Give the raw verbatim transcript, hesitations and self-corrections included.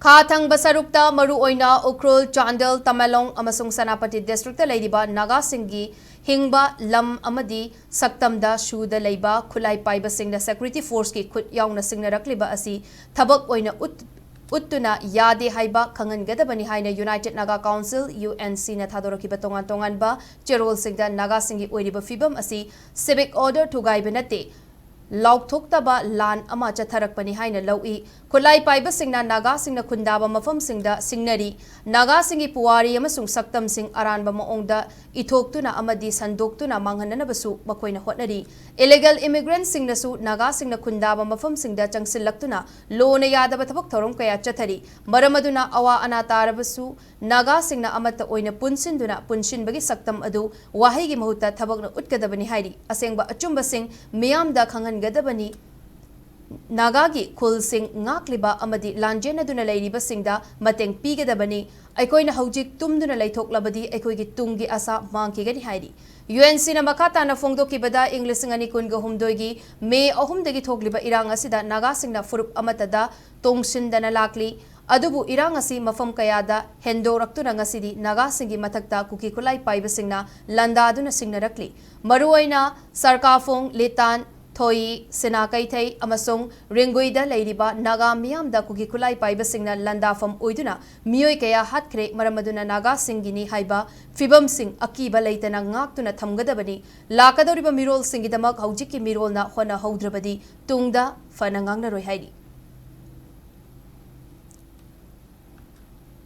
ꯈꯥ ꯊꯪꯕ ꯁꯔꯨꯛꯇ ꯃꯔꯨꯑꯣꯏꯅ ꯎꯈ꯭ꯔꯨꯜ, ꯆꯥꯟꯗꯦꯜ, ꯇꯃꯦꯡꯂꯣꯡ ꯑꯃꯁꯨꯡ ꯁꯦꯅꯥꯄꯇꯤ ꯗꯤꯁꯇ꯭ꯔꯤꯛꯇ ꯂꯩꯔꯤꯕ ꯅꯥꯒꯥꯁꯤꯡꯒꯤ ꯍꯤꯡꯕ ꯂꯝ ꯑꯃꯗꯤ ꯁꯛꯇꯝꯗ ꯁꯨꯗ ꯂꯩꯕ ꯈꯨꯠꯂꯥꯏ ꯄꯥꯏꯕꯁꯤꯡꯅ ꯁꯦꯀ꯭ꯌꯨꯔꯤꯇꯤ ꯐꯣꯔꯁꯀꯤ ꯈꯨꯠ ꯌꯥꯎꯅ ꯁꯤꯡꯅꯔꯛꯂꯤꯕ ꯑꯁꯤ ꯊꯕꯛ ꯑꯣꯏꯅ ꯎꯠ-, ꯎꯠꯇꯨꯅ ꯌꯥꯗꯦ ꯍꯥꯏꯕ ꯈꯪꯍꯟꯒꯗꯕꯅꯤ ꯍꯥꯏꯅ United Naga Council, U N ꯁꯤꯅ ꯊꯥꯗꯣꯔꯛꯈꯤꯕ ꯇꯣꯉꯥꯟ ꯇꯣꯉꯥꯟꯕ ꯆꯦꯔꯣꯜꯁꯤꯡꯗ ꯅꯥꯒꯥꯁꯤꯡꯒꯤ ꯑꯣꯏꯔꯤꯕ ꯐꯤꯕꯝ ꯑꯁꯤ ꯁꯤꯚꯤꯛ ꯑꯣꯔꯗꯔ ꯊꯨꯒꯥꯏꯕ ꯅꯠꯇꯦ, ꯂꯥꯎꯊꯣꯛꯇꯕ ꯂꯥꯟ ꯑꯃ ꯆꯠꯊꯔꯛꯄꯅꯤ ꯍꯥꯏꯅ ꯂꯧꯏ꯫ ꯈꯨꯠꯂꯥꯏ ꯄꯥꯏꯕꯁꯤꯡꯅ ꯅꯥꯒꯥꯁꯤꯡꯅ ꯈꯨꯟꯗꯥꯕ ꯃꯐꯝꯁꯤꯡꯗ ꯁꯤꯡꯅꯔꯤ꯫ ꯅꯥꯒꯥꯁꯤꯡꯒꯤ ꯄꯨꯋꯥꯔꯤ ꯑꯃꯁꯨꯡ ꯁꯛꯇꯝꯁꯤꯡ ꯑꯔꯥꯟꯕ ꯃꯑꯣꯡꯗ ꯏꯊꯣꯛꯇꯨꯅ ꯑꯃꯗꯤ ꯁꯟꯗꯣꯛꯇꯨꯅ ꯃꯥꯡꯍꯟꯅꯅꯕꯁꯨ ꯃꯈꯣꯏꯅ ꯍꯣꯠꯅꯔꯤ꯫ ꯏꯂꯤꯒꯦꯜ ꯏꯃꯤꯒ꯭ꯔꯦꯟꯠꯁꯤꯡꯅꯁꯨ ꯅꯥꯒꯥꯁꯤꯡꯅ ꯈꯨꯟꯗꯥꯕ ꯃꯐꯝꯁꯤꯡꯗ ꯆꯪꯁꯤꯜꯂꯛꯇꯨꯅ ꯂꯣꯅ ꯌꯥꯗꯕ ꯊꯕꯛ ꯊꯧꯔꯝ ꯀꯌꯥ ꯆꯠꯊꯔꯤ꯫ ꯃꯔꯝ ꯑꯗꯨꯅ ꯑꯋꯥ ꯑꯅꯥ ꯇꯥꯔꯕꯁꯨ ꯅꯥꯒꯥꯁꯤꯡꯅ ꯑꯃꯠꯇ ꯑꯣꯏꯅ ꯄꯨꯟꯁꯤꯟꯗꯨꯅ ꯄꯨꯟꯁꯤꯟꯕꯒꯤ ꯁꯛꯇꯝ ꯑꯗꯨ ꯋꯥꯍꯩꯒꯤ ꯃꯍꯨꯠꯇ ꯊꯕꯛꯅ ꯎꯠꯀꯗꯕꯅꯤ ꯍꯥꯏꯔꯤ꯫ ꯑꯁꯦꯡꯕ ꯑꯆꯨꯝꯕꯁꯤꯡ ꯃꯤꯌꯥꯝꯗ ꯈꯪꯍꯟꯒꯗꯕꯅꯤ꯫ ꯅꯥꯒꯥꯒꯤ ꯈꯨꯜꯁꯤꯡ ꯉꯥꯛꯂꯤꯕ ꯑꯃꯗꯤ ꯂꯥꯟꯖꯦꯟꯅꯗꯨꯅ ꯂꯩꯔꯤꯕꯁꯤꯡꯗ ꯃꯇꯦꯡ ꯄꯤꯒꯗꯕꯅꯤ꯫ ꯑꯩꯈꯣꯏꯅ ꯍꯧꯖꯤꯛ ꯇꯨꯝꯗꯨꯅ ꯂꯩꯊꯣꯛꯂꯕꯗꯤ ꯑꯩꯈꯣꯏꯒꯤ ꯇꯨꯡꯒꯤ ꯑꯁꯥ ꯃꯥꯡꯈꯤꯒꯅꯤ ꯍꯥꯏꯔꯤ꯫ ꯌꯨ ꯑꯦꯟ ꯁꯤꯅ ꯃꯈꯥ ꯇꯥꯅ ꯐꯣꯡꯗꯣꯛꯈꯤꯕꯗ, ꯏꯪ ꯂꯤꯁꯤꯡ ꯑꯅꯤ ꯀꯨꯟꯒ ꯍꯨꯝꯗꯣꯏꯒꯤ ꯃꯦ ꯑꯍꯨꯝꯗꯒꯤ ꯊꯣꯛꯂꯤꯕ ꯏꯔꯥꯡ ꯑꯁꯤꯗ ꯅꯥꯒꯥꯁꯤꯡꯅ ꯐꯨꯔꯨꯞ ꯑꯃꯠꯇꯗ ꯇꯣꯡꯁꯤꯟꯗꯅ ꯂꯥꯛꯂꯤ꯫ ꯑꯗꯨꯕꯨ ꯏꯔꯥꯡ ꯑꯁꯤ ꯃꯐꯝ ꯀꯌꯥꯗ ꯍꯦꯟꯗꯣꯔꯛꯇꯨꯅ ꯉꯁꯤꯗꯤ ꯅꯥꯒꯥꯁꯤꯡꯒꯤ ꯃꯊꯛꯇ ꯀꯨꯀꯤ ꯈꯨꯠꯂꯥꯏ ꯄꯥꯏꯕꯁꯤꯡꯅ ꯂꯥꯟꯗꯥꯗꯨꯅ ꯁꯤꯡꯅꯔꯛꯂꯤ꯫ ꯃꯔꯨꯑꯣꯏꯅ ꯁꯔꯀꯥꯐꯣꯡ, ꯂꯤꯇꯥꯟ, ꯊꯣꯌꯤ, ꯁꯤꯅꯥ ꯀꯩꯊꯩ ꯑꯃꯁꯨꯡ ꯔꯤꯡꯒꯨꯏꯗ ꯂꯩꯔꯤꯕ ꯅꯥꯒꯥ ꯃꯤꯌꯥꯝꯗ ꯀꯨꯀꯤ ꯈꯨꯠꯂꯥꯏ ꯄꯥꯏꯕꯁꯤꯡꯅ ꯂꯥꯟꯗꯥꯐꯝ ꯑꯣꯏꯗꯨꯅ ꯃꯤꯑꯣꯏ ꯀꯌꯥ ꯍꯥꯠꯈ꯭ꯔꯦ꯫ ꯃꯔꯝ ꯑꯗꯨꯅ ꯅꯥꯒꯥꯁꯤꯡꯒꯤꯅꯤ ꯍꯥꯏꯕ ꯐꯤꯕꯝꯁꯤꯡ ꯑꯀꯤꯕ ꯂꯩꯇꯅ ꯉꯥꯛꯇꯨꯅ ꯊꯝꯒꯗꯕꯅꯤ꯫ ꯂꯥꯛꯀꯗꯧꯔꯤꯕ ꯃꯤꯔꯣꯜꯁꯤꯡꯒꯤꯗꯃꯛ ꯍꯧꯖꯤꯛꯀꯤ ꯃꯤꯔꯣꯜꯅ ꯍꯣꯠꯅꯍꯧꯗ꯭ꯔꯕꯗꯤ ꯇꯨꯡꯗ ꯐꯅ ꯉꯥꯡꯅꯔꯣꯏ ꯍꯥꯏꯔꯤ꯫